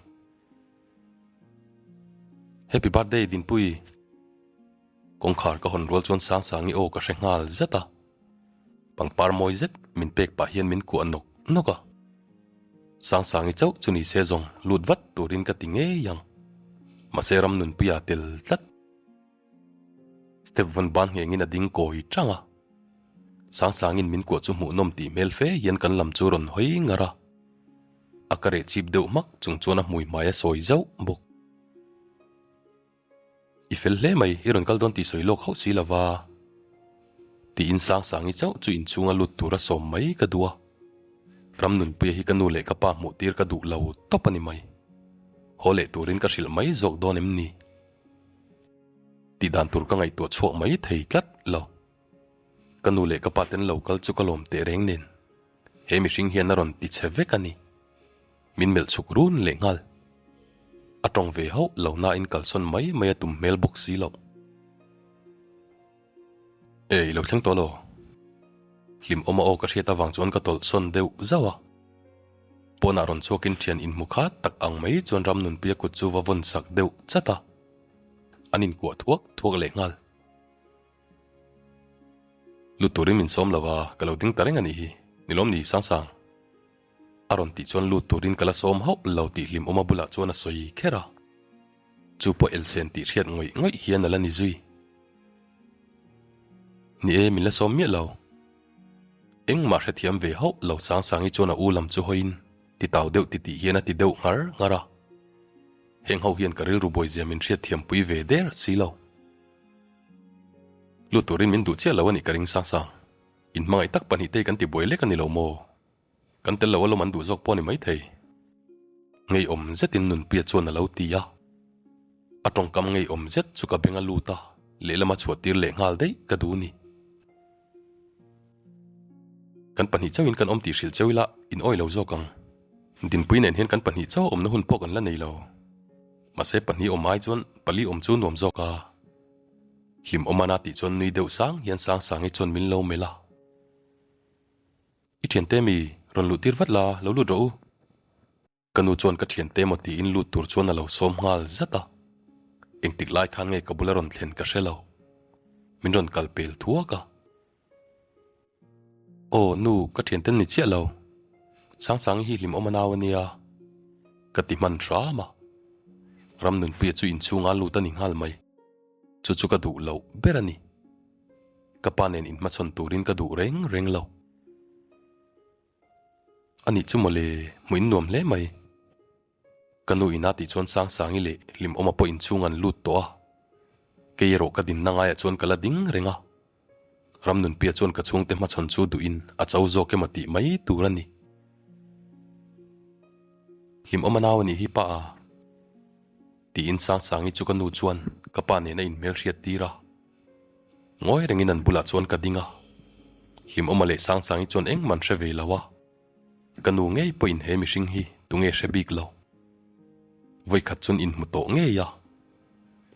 S1: Happy birthday Dinpui! Kawngkhar ka hawn rual chuan Sangsangi aw ka hre nghal zat a. Pangpar mawi zet min pek pah hian min kuah nawk nawk a. Sangsangi chauh chu ni se zawng lut vat turin ka ti ngei ang. Mahse ram nunpuia tel tlat. Step vawn ban nghengin a ding kawi tang a. Sangsangin min kuah chu hmuhnawm tih hmel fe hian kan lam chu rawn hawi ngar a. A ka reh chip deuh hmak chung chuan a hmui hmai a sawi zauh bawk. I fel hle mai, i rawn kal dawn tih sawi lawk hauh si lova. Tiin Sangsangi chauh chu inchhunga lut tura sawm mai ka duh a. Ramnunpuia hi ka nu leh ka pa hmuh tir ka duh lo tawp a ni mai. Haw leh turin ka hrilh mai zawk dawn em ni? Tih dan tur ka ngaihtuah chhuak mai thei tlat lo. Ka nu leh ka pa ten lo kal chu ka lawm teh reng nen. He mihring hian a rawn ti che vek a ni. Min melh chhuk run leh nghal. A tawng ve hauh lo nain kalsawn mai mai a tum hmel bawk si loh. E, i lo thleng tawh lo. Hlim awm a aw ka hriat avang chuan ka tawlh sawn deuh zauh a. Pawnah rawn chhuakin thian inhmu khat tak ang mai chuan Ramnunpuia kut chu va vawn sak deuh chat a. An inkuah thuak thuak leh nghal. Lut turin min sawm lo a, ka lo ding ta reng a nih hi. Ni lawm ni, Sangsang? A rawn tih chuan lut turin ka la sawm hauh lo tih Hlimawma bulah chuan a sawi kher a. Chu pawh elsen tih hriat ngawih ngawih hian a la ni zui. Ni e, min la sawm miah lo. Engmah hrethiam ve hauh lo Sangsangi chuan a u lam chu hawiin titau deuh titih hian a ti deuh nghar nghar a. Heng ho hian ka rilru buaizia min hriatthiampui ve der si lo. Lut turin min duh chiah lo a nih ka ring Sangsang. Inhmangaih tak pahnihte hi kan ti buai lek a ni lo maw? Kan tel lo alawm an duh zawk pawh a ni maithei. Ngeiawm zetin Nunpuia chuan a lo ti a. A tawngkam ngeiawm zet chu ka beng a lut a, lehlam a chhuah tir leh nghal daih ka duh ni. Kan pahnih chauhin kan awm tih hrilh cheu ila in awi lo zawk ang. Dinpui nen hian kan pahnih chauh awmna hun pawh kan la nei lo. Mahse pahnih awm ai chuan pali awm chu nuam zawk a. Hlim awm ana tih chuan nui deuh sang hian Sangsangi chuan min lo melh a. I thiante mi rawn luh tir vat la, lo lut rawh u. Ka nu chuan ka thiante emaw tiin lut tur chuan a lo sawm nghal zat a. Engtik lai khan nge ka bula rawn thlen ka hre lo. Min rawn kal pel thuak a. Aw nu, ka thianten ni chiah lo. Sangsangi hi hlimawm a nau a nia. Ka ti hman hram a. Ramnunpuia chu inchhunga lut a ni nghal mai. Chu chu ka duh loh ber a ni. Ka pa nen inhmachhawn turin ka duh reng reng lo. A nih chu mawle, hmuh in nuam hle mai. Ka nu ina tih chuan Sangsangi leh Hlimawma pawh inchhung an lut tawh a. Kei erawh ka dinna ngaiah chuan ka la ding reng a. Ramnunpuia chuan ka chhungte hmachhawn chu duhin a cho zawk emaw tih mai tur a ni. Hlimawma nau a nih hi pa a. Tiin Sangsangi chu ka nu chuan ka pa nen a inhmelhriat tir a. Ngawi rengin an bulah chuan ka ding a. Hlimawma leh Sangsangi chuan engmah an hre ve lo a. Ka nu ngei pawhin he mihring hi tunge hre bik lo. Vawikhat chuan inhmu tawh ngei a.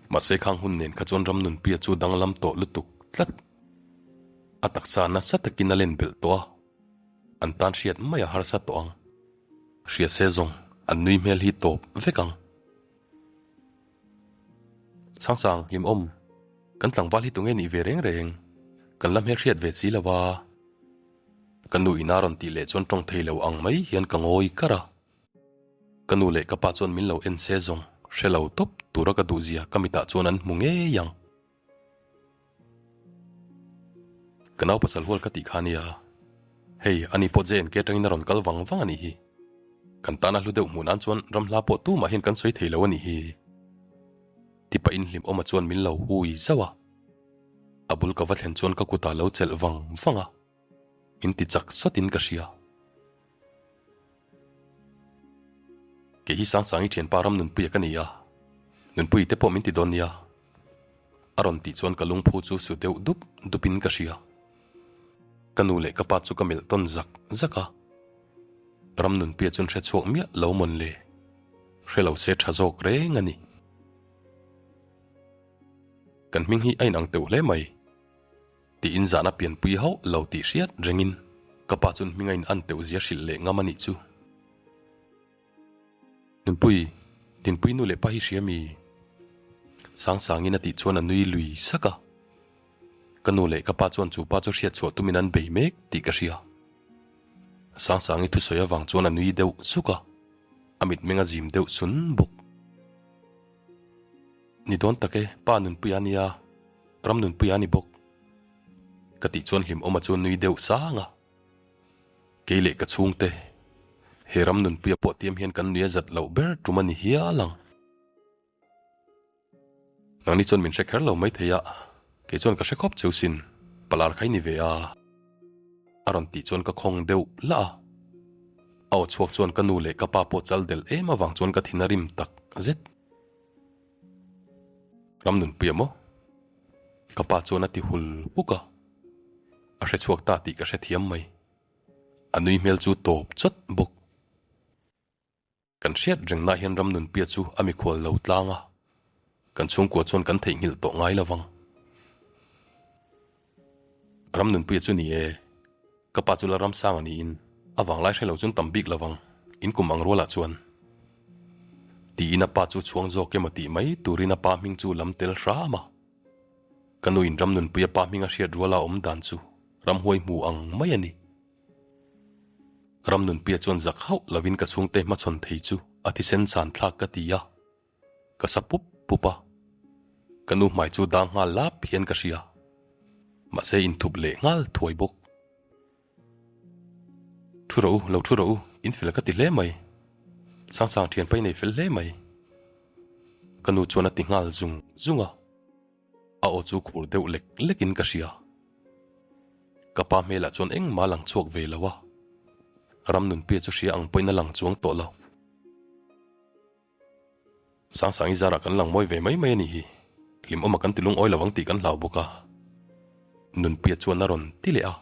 S1: Mahse khang hun nen kha chuan Ramnunpuia chu danglam tawh lutuk tlat. A taksa nasa takin a len belh tawh a, an tan hriat mai a harsa tawh ang. Hria se zawng an nui hmel hi tawp vek ang. Chhangsang hlimawm, kan tlangval hi tunge nih ve reng reng, kan la hmelhriat ve si lo a. Ka nu ina rawn tih leh chuan tawng thei lo ang mai hian ka ngawi kar a. Ka nu leh ka pa chuan min lo en se zawng hre lo tawp tura ka duhzia ka mitah chuan an hmu ngei ang. Ka nau pasal hual ka tih kha nia. Hei, ani pawh JNK atangin a rawn kal vang vang a nih hi. Kan tana hlu deuh hmuh nan chuan ram hla pawh tumah hian kan sawi thei lo a nih hi. Tipahin hlimawma chuan min lo hui zauh a. A bul ka va thlen chuan ka kutah lo chelh vang vang a. Min ti chak sawtin ka hria. Kei hi Sangsangi thianpa ram Nunpuia ka ni a, Nunpui te pawh min ti dawn nia. A rawn tih chuan ka lungphu chu su deuh dup dupin ka hria. Ka nu leh ka pa chu ka melh tawn zak zak a. Ram Nunpuia chuan hre chhuak miah lo mawn le. Hre lo se tha zawk reng a ni. Kan hming hi a inang teuh hle mai. Tiin zahna pianpui hauh lo tih hriat rengin ka pa chuan hming a in an teuh zia hrilh leh ngam a nih chu. Nunpui, Dinpui nu leh pa hi hria mi? Sangsangin a tih chuan a nui lui sak a. Ka nu leh ka pa chuan chu pa chu hriat chhuah tumin an bei mek tih ka hria. Sangsangi thusawi avang chuan a nui deuh suk a, a mitmeng a zim deuh sun bawk. Ni dawn tak e, pa Nunpuia nia. Ram nunpui a ni bawk. Ka tih chuan Hlimawma chu nui deuh sang a. Kei leh ka chhungte, he ram nunpuia pawh tiam hian kan nui a zat loh ber tum a ni hial ang. Nangni chuan min hre kher lo mai thei a, kei chuan ka hre khawp cheu sin, palar kha i ni ve a. A rawn tih chuan ka khawng deuh lah a. A aw chhuak chuan ka nu leh ka pa pawh chal del em avang chuan ka thin a rim tak zet. Ram nunpuia maw? Ka pa chuan a ti hul huk a, a hre chhuak ta tih ka hre thiam mai. A nui hmel chu tawp chawt bawk. Kan hriat reng nah hian ram nunpuia chu a mikhual lo tlang a, kan chhungkua chuan kan theihnghilh tawh ngai lo vang. Ram nunpuia chu ni e, ka pa chu la ram sang a niin a vanglai hre lo chuan tam bik lo vang, in kum ang rualah chuan. Tiin a pa chu chhuang zawk emaw tih mai turin a pa hming chu lam tel hram a. Ka nu in ram nunpuia pa hming a hriat ruala awm dan chu ramhuai hmu ang mai a ni. Ram nunpuia chuan zak hauh lovin ka chhungte hmachhawn thei chu a thisen chan thlak ka ti a. Ka sa pup pup a, ka nu hmai chu dang nghal lap hian ka hria. Mahse inthup leh nghal thuai bawk. Thu rawh u, lo thu rawh u, in fel ka ti hle mai. Sangsang thianpa i nei fel hle mai. Ka nu chuan a ti nghal zung zung a, a aw chu khur deuh lek lek in ka hria. Ka pa hmelah chuan engmah a lang chhuak ve lo a, Ramnunpuia chu hria ang pawhin a lang chuang tawh lo. Sangsangi zarah kan lang mawi ve mai mai a nih hi. Hlimawma kan ti lungawi lo ang tih kan hlau bawk a. Nunpuia chuan a rawn ti leh a.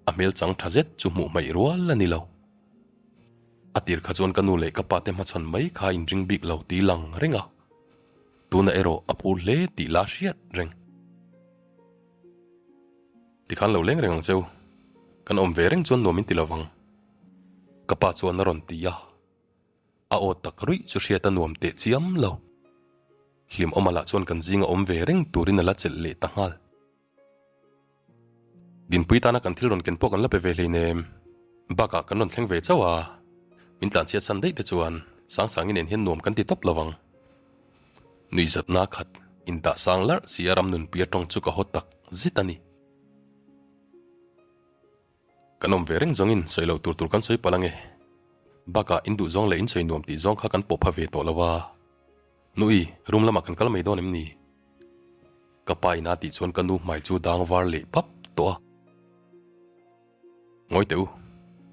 S1: A hmel chang tha zet chu hmuh hmaih rual a ni lo. A tir kha chuan ka nu leh ka pa te hmachhawn mai kha inring bik lo ti lang reng a. Tunah erawh a phur hle tih la hriat reng. Tikhan lo leng reng ang cheu. Kan awm ve reng chuan nuam in ti lo vang. Ka pa chuan a rawn ti a. A aw tak ruih chu hriat a nuam teh chiam lo. Hlimawma lah chuan kan zinga awm ve reng turin a la chelh leh ta nghal. Dinpui tana kan thil rawn ken pawh kan la pe ve hleinem. Bakah kan rawn thleng ve chauh a, min tlanchhiat san daih te chuan Sangsangi nen hian nuam kan ti tawp lo ang. Nuihzatna khat indah sang larh si a ram nunpui a tawng chu ka haw tak zet a ni. Kan awm ve reng zawngin sawi lo tur tur kan sawi palh ange. Bakah in duh zawng leh in sawi nuam tih zawng kha kan pawh pha ve tawh lo a. Nui, room lamah kan kal mai dawn em ni? Ka pa ina tih chuan ka nu hmai chu dang var leh pap tawh a. Ngawi teh u,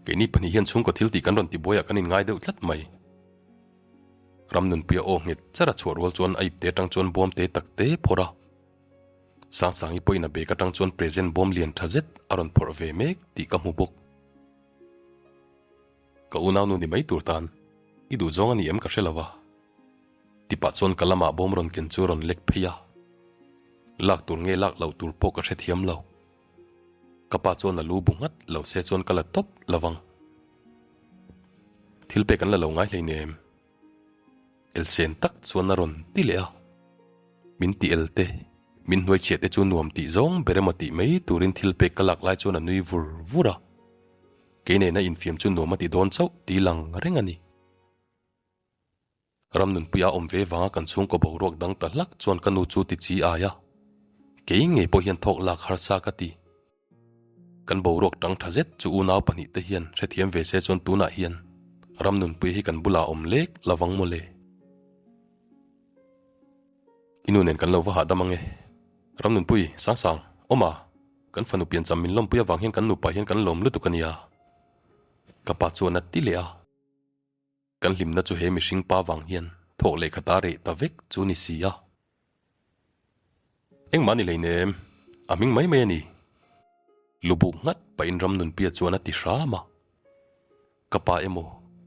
S1: keini pahnih hian chhungkaw thil tih kan rawn ti buaiah kan inngai deuh tlat mai. Ramnunpuia aw nghet char a chhuah rual chuan a ipte atang chuan bawm te tak te phawrh a. Sangsangi pawhin a bag atang chuan present bawm lian tha zet a rawn phawrh ve mek tih ka hmu bawk. Ka unaunu ni mai tur tan i duh zawng a ni em ka hre lo va. Tipah chuan ka lamah bawm rawn ken chu a rawn lek phei a. Lak tur nge lak loh tur pawh ka hrethiam lo. Ka pa chuan a lu bu nghat lo se chuan ka la tawp lo vang. Thil pek an la lo ngai hleinem. Elsen tak chuan a rawn ti leh a. Min ti el te, min hnuaichhiah te chu nuam tih zawng ber emaw tih mai turin thil pek ka lak lai chuan a nui vur vur a. Kei nena infiam chu nuam a ti dawn chauh ti lang reng a ni. Ramnunpuia awm ve vanga kan chhungkaw boruak dang ta hlak chuan ka nu chu ti chi ai a, kei ngei pawh hian thawk lak harsa ka ti. Kan boruak tang tha zet chu unau pahnihte hian hrethiam ve se chuan tunah hian Ramnunpuia hi kan bulah awm lek lovang maw le. I nu nen kan lo va hahdam ang e. Ramnunpui, Sangsang, awm a, kan fanu piancham min lawmpui avang hian kan nupa hian kan lawm lutuk a nia. Ka pa chuan a ti leh a. Kan hlimna chu he mihring pa vang hian thawk leh khat a reh ta vek chu ni si a. Engmah ni hleinem, a hming mai mai a ni. Lubuk nghat pahin Ramnunpuia chuan a ti hram a. Ka pa emaw,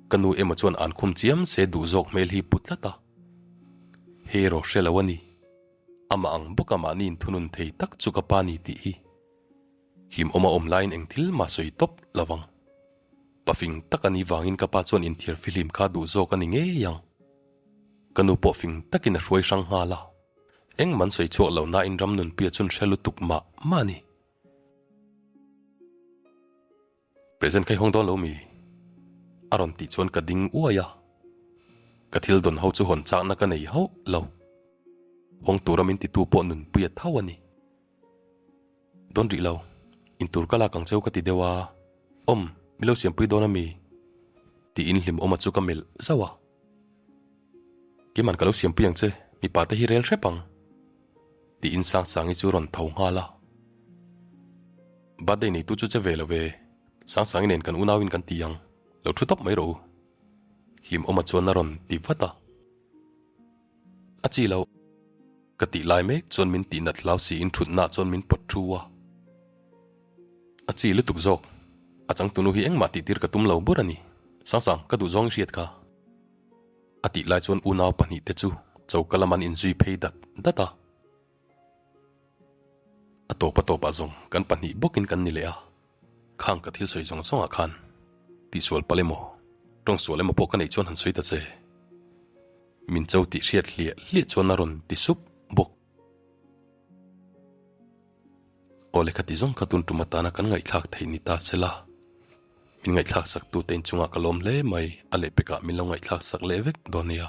S1: ka nu emaw chuan an khum chiam se duh zawk hmel hi pu tlat a. Hero hre lo a ni. Amah ang bawka mahni inthunun thei tak chu ka pa ni tih hi. Hlimawm a awm laiin eng thil mah sawi tawp lo vang. Pafing tak a nih vangin ka pa chuan inthiar fihlim kha duh zawk a ni ngei ang. Ka nu pawh fing takin a hruai hrang nghal a. Engman sawi chhuak lo nain Ramnunpuia chun hre lutuk mah mah a ni. Present kha i hawng dawn lo mi? A rawn tih chuan ka ding uai a. Ka thil dawn ho chu hawn chakna ka nei hauh lo. Hawng tura min titu pawh Nunpuia tho a ni. Dawn rih lo, in tur ka lak ang cheu ka ti deuh a, awm, mi lo siampui dawn a mi? Tiin Hlimawma chu ka melh zauh a. Keiman ka lo siampui ang che, mipa te hi rel hrep ang. Tiin Sangsangi chu rawn tho nghal a. Birthday neitu chu che ve lo ve, Sangsangi nen kan unauin kan ti ang, lo thu tawp mai rawh u. Hlimawma chuan a rawn ti vat a. A chi lo. Ka tih lai mek chuan min tih nat hlau siin thutna chuan min pawt thu a. A chi lutuk zawk. A changtunu hi engmah tih tir ka tum lo bur a ni. Sangsang, ka duh zawng i hriat kha. A tih lai chuan unau pahnihte chu choka lam an inzui phei dat dat a. A tawp a tawpah zawng kan pahnih bawkin kan ni leh a. Khang ka thil sawi zawng zawngah khan tihsual palh emaw, tawngsual emaw pawh ka neih chuan han sawi ta che. Min cho tih hriat hliah hliah chuan a rawn ti sup bawk. Aw lehkha ti zawng kha tun tum atana kan ngaihthlak theih ni ta se la. Min ngaihthlak sak tute inchungah ka lawm hle mai, a lehpekah min lo ngaihthlak sak leh vek dawn nia.